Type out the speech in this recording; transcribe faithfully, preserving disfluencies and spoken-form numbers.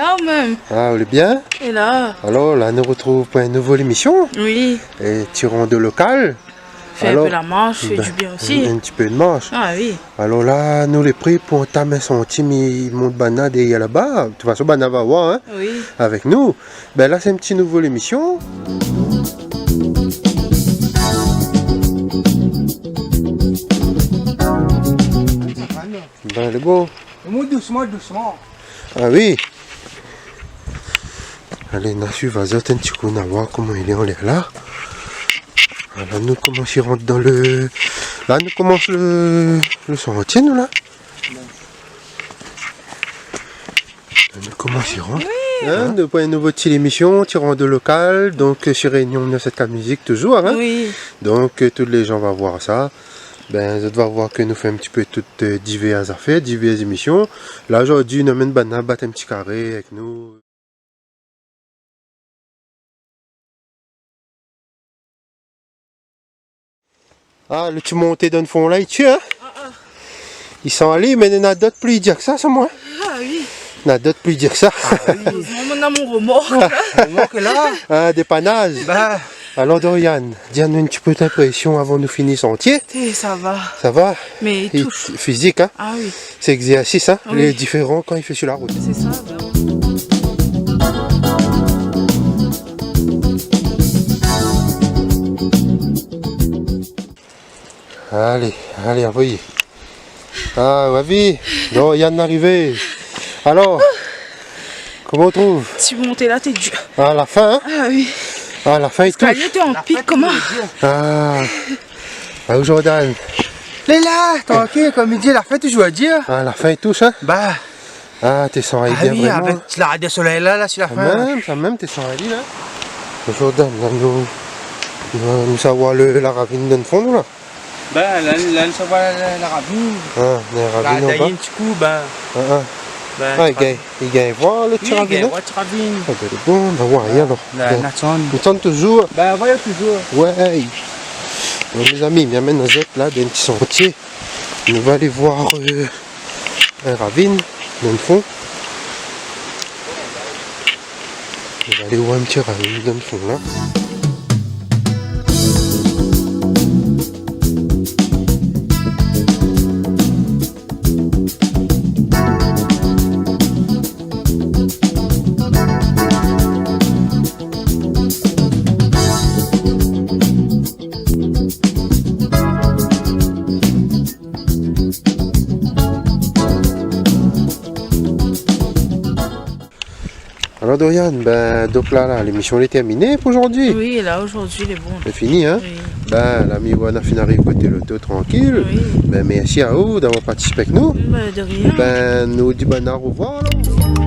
Ah, ou mèm. Ah, ou lé bien ? É la ? Alor, la, nou artrouv pou in nouvo lémisyon. Oui. É Tirons de local. Fé in pé la marsh, fé du bien osi. Alor, ben, in, in ti pé de marsh. Ah oui. Alor la, nou lé pré pou antam in santié, mi mont banna dèryèr laba. De tout fason, banna va voir, in, avèk nou. Oui. Ben la, sé in ti nouvo lémisyon. Ben, lé bon. Mont dousman, dousman. Ah oui. Alé, na suiv azot in ti kou, na oir koman i lé anlèr la. Ala, nou komans rant dan le, la, nou komans le, le santié, nou, la. Nou komans rant. Oui. In, nou, pou in nouvo ti lémisyon, Tirons de local, donk, euh, sur Réunion neuf sept quatre Musique, toujour, in. Oui. Donk, euh, tout lé jan va voir sa. Ben, zot va voir ke nou fé in ti pé tout, euh, divèr zafèr, divèr émisyon. La, zordi, nou amenn banna bat in ti karé avèk nou. Ah, le ti monté dan le fon la, i tié, in ? Ah, ah. I san ali, mé néna dot pli dir ke sa, sa, moin. Ah oui. Néna dot pli dir ke sa. Ah oui. Erèzman, moin néna mon romork. Romork la. Ah, dépannaz. Ba. Alor, Doriane, di anou in ti pé ton inprésyon avan nou fini santié. Té, sa va. Sa va ? Mé i toush. Fizik, in ? Ah oui. Sé égzèrsis, in ? Oui. Lé diféran kan i fé sur la rout. Sé sa, ba. Alé, alé, anvoyé. Ah, Wavi, Doriane arivé. Alor, koman ou trouv ? Ti monté la, té dir. Ah, la fin, in ? Ah oui. Ah, la fin i toush. Léskalié té an pik, koman ? Ah. Ah, ou Jordan ? Lé la, trankil, kom i di, la fin toujour dir. Ah, la fin i toush, in ? Ba. Ah, té san ali bien, oui, vréman. Avèk la rayèr solèy la, la, sur la fin, la. Sa mèm, sa mèm, té san ali, la. Jordan, la, nou, nou, nou sa oir le, la ravine dan le fon, nou, la. Ba, la, la, nou sa oir la, la, la ravine. Ah, la ravine anba. La, la, in ti kou, ba. Ah, ah. Ba, ah, i gingn, i gingn oir le ti ravine, in ? Oui, i gingn oir ti ravine. Ah, ben, lé bon, ba, oir, alor. La, la, nou atann. Nou atann toujour. Ba, voyé toujour. Ouais. Bon, mézami, mi amenn azot la, dan in ti santié. Nou va alé oir, euh, in ravine dan le fon. Nou va alé oir in ti ravine dan le fon la. Alor, Doriane, ben, donk la, la, lémisyon lé tèrminé pou zordi. Oui, la, zordi lé bon. Lé fini, in ? Oui. Ben, la, mi oir nou la fine ariv koté loto, trankil. Oui. Ben, mèrsi aou d'avoir partisipé avèk nou. Ben, de rien. Ben, nou di banna orevoir, alor.